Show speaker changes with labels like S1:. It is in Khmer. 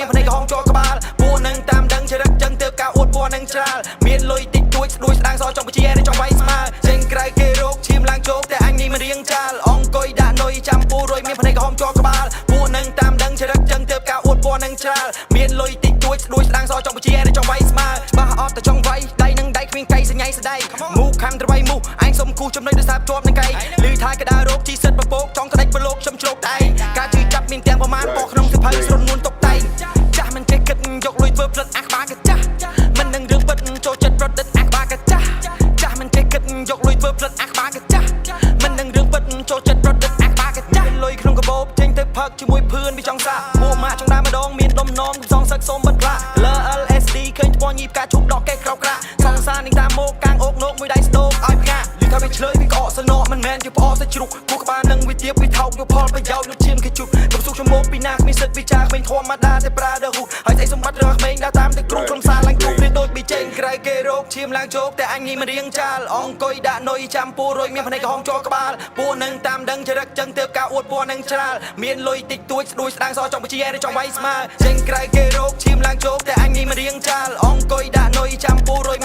S1: មានភ្នែកក្រហមជាប់ក្បាលពួកនឹងតាមដឹងចរិតចឹងទើបការអួតពណ៌នឹងច្រាលមានលុយតិចតួចស្ដួយស្ដាងសចង់បជាឬចង់វាយស្មើចេញក្រៅគេរោគឈាមឡើងជោគតែអញនេះមិនរៀងចាលអង្គុយដាក់នុយចាំពូរុយមានភ្នែកក្រហមជាប់ក្បាលពួកនឹងតាមដឹងចរិតចឹងទើបការអួតពណ៌នឹងច្រាលមានលុយតិចតួចស្ដួយស្ដាងសចង់បជាឬចង់វាយស្មើបាសអត់តែចង់វាយដៃនឹងដៃគ្មានកៃសញ្ញៃស្ដីមូខំត្រវៃមូអញសុំគូចំណុចដោយសារជាប់នឹងកៃឮថាកដារោគជីសិតប្រពោកចង់ក្តាច់ប្រលោកខ្ញុំជ្រោកតែការជឿចាប់មានទាំងប្រមាណពណ៌ក្នុងសិភៅស្រនួនតុកតែងចាស់មិនចេះគិតយកលុយធ្វើផ្លិតអាក្បាលកាចាស់មិននឹងរឿងពិតចូលចិត្តប្រឌិតអាក្បាលកាចាស់ចាស់មិនចេះគិតយកលុយធ្វើផ្លិតអាក្បាលកាចាស់មិននឹងរឿងពិតចូលចិត្តប្រឌិតអាក្បាលកាចាស់លុយក្នុងកាបូបចេញទៅផឹកជាមួយភឿនវាចង់សាកពួកម៉ាក់ចង់ដើរម្ដងមានដុំនំកំសងសឹកសូមបិទផ្លាកលើ LSD ឃើញថ្មញីផ្កាឈូកដកកេះក្រោកក្រាក់សង្សារនឹងតាមមកកាងអូកនោកមួយដៃស្ដោកឲ្យផ្កាឮថាវាឆ្លើយវាក្អកសណកមិនមែនជាផ្អកសាច់ជ្រូកគូក្បាលនឹងវាទៀបវាថោកយកផលប្រយោជន៍យកឈាមគេជុបកំសុកชั่วโมងពីណាគ្មានសិទ្ធវិចារក្មេងធម្មតាតែប្រើដល់ហ៊ូហើយស្អីសម្បត្តិរឿងក្មេងដើរតាមទៅគ្រូក្រុមសារឡើងជុំនេះដូចប៊ីចេងក្រៅគេរោគឈាមឡើងជោគតែអញនេះមិនរៀងចាលអង្គុយដាក់នុយចាំពូរុយមានភ្នែកក្រហមជាប់ក្បាលពួកនឹងតាមដឹងចរិតចឹងទើបការអួតពណ៌នឹងច្រាលមានលុយតិចតួចស្ដួយស្ដាងសចង់បជាឬចង់វាយស្មើចេញក្រៅគេរោគឈាមឡើងជោគតែអញនេះមិនរៀងចាលអង្គុយដាក់នុយចាំពូរុយ